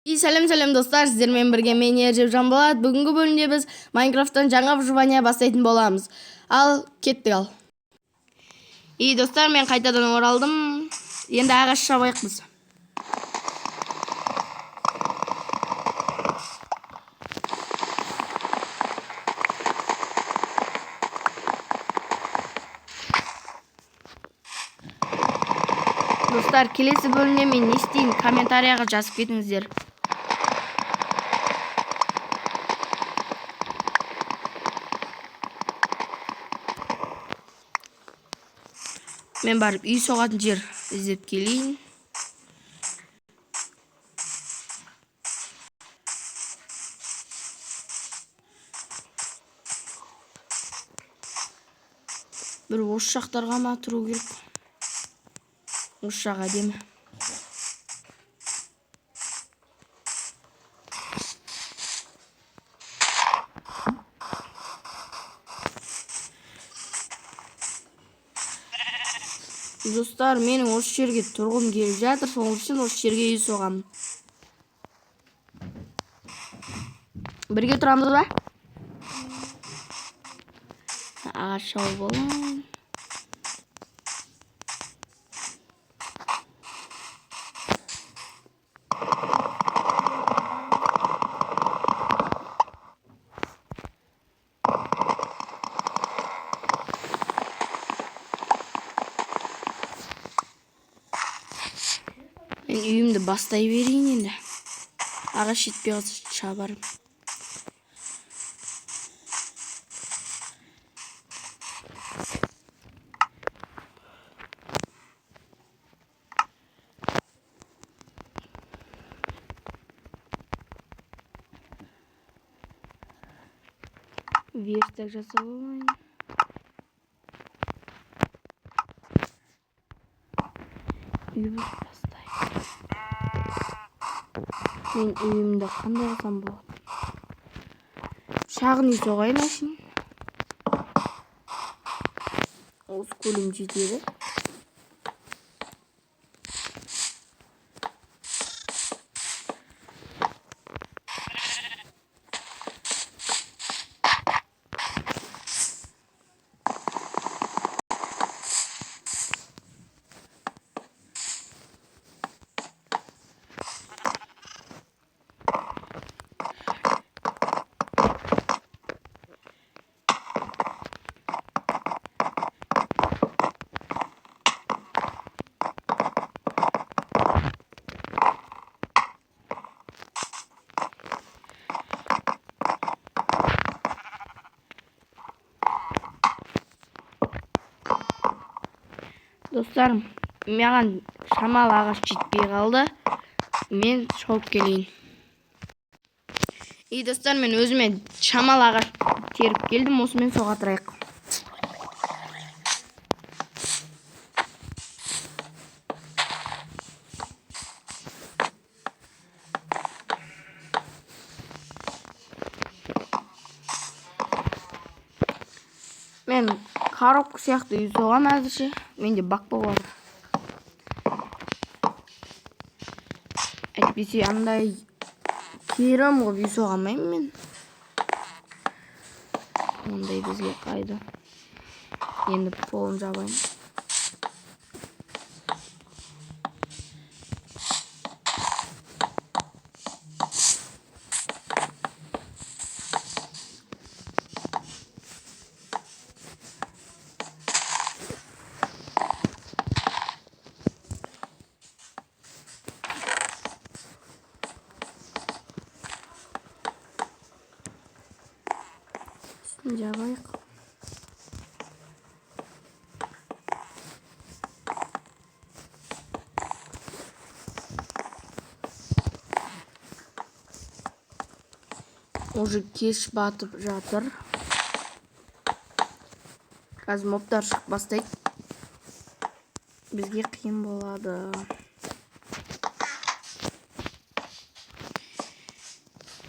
И сәлем, сәлем, достар! Сіздермен бірге мен, Ержеп Жанболат. Бүгінгі бөлімде біз Майнкрафттан жаңа выживание бастайтын боламыз. Ал кеттік. Ал и достар, мен қайтадан оралдым. Енді ағаш шабайық біз. Достар, келесі бөлімде мен не істейін, комментарияға жазып кетіңіздер. Мен барып үй соғатын жер іздеп келейін. Бір осы жақтарға ма тұру керек? Осы жақ әдемі. Достар, менің осы жерге тұрғым келіп жатыр, сол үшін осы жерге үй соғамын. Бірге тұрамыз ба? Ағаш шауып алайын. Мен үйімді бастай берейін енді. Ағаш жетпей қалса, шабарым. Верстак жасап алайын. Үй бастайық. Мен үйімді қандай қылсам болады? Шағын үй соғайын әшейін. Осы көлем жетеді. Достар, маған шамалы ағаш жетпей қалды. Мен шауып келейін. И достар, мен өзіме шамалы ағаш теріп келдім, осымен соға тұрайық. Мен коробка сияқты үй соғамын әзірше. Менде бак болып жатыр. Әйтпесе андай керім қылып үй соға алмаймын мен. Ондай бізге қайда. Енді полын жабайын. Үстін жабайық. Уже кеш батып жатыр. Қазір мобтар шығып бастайды. Бізге қиын болады.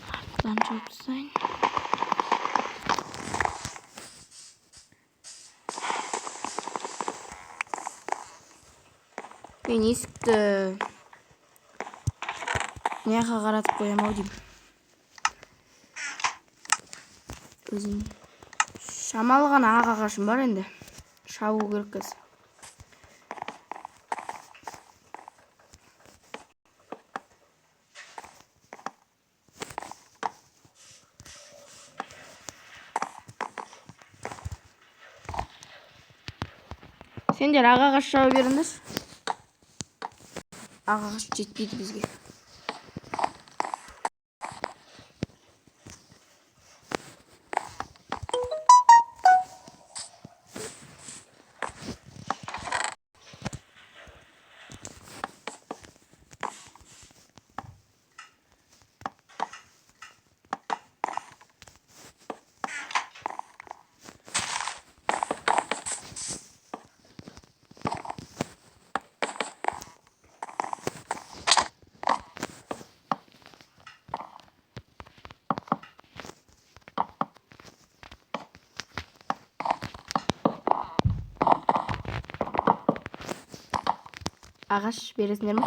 Артынан жауып тастайын. Мен есікті Мына жаққа қаратып қоямын ау деймін. Өзім шамалы ғана ақ ағашым бар енді. Шабу керек қазір. Сендер ақ ағаш шаба беріңдерші. Ақ ағаш жетпейді бізге. Ағаш бересіңдер ме?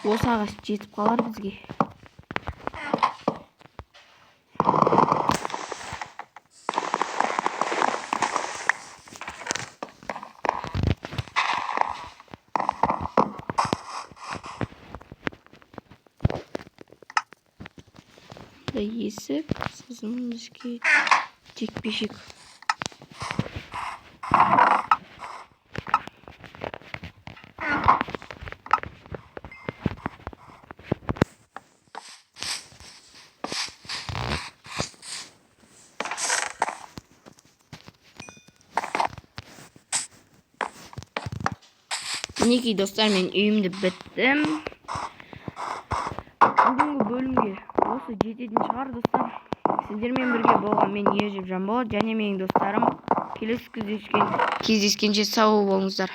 Осы ағаш жетіп қалар бізге. Да, есік, сосын бізге текпешек. Мінекей, достар, мен үйімді біттім. Бүгінгі бөлімге осы жететін шығар, достар. Сіздермен бірге болған мен, Ержеп Жанболат, және менің достарым. Келесі кездескенше сау болыңыздар.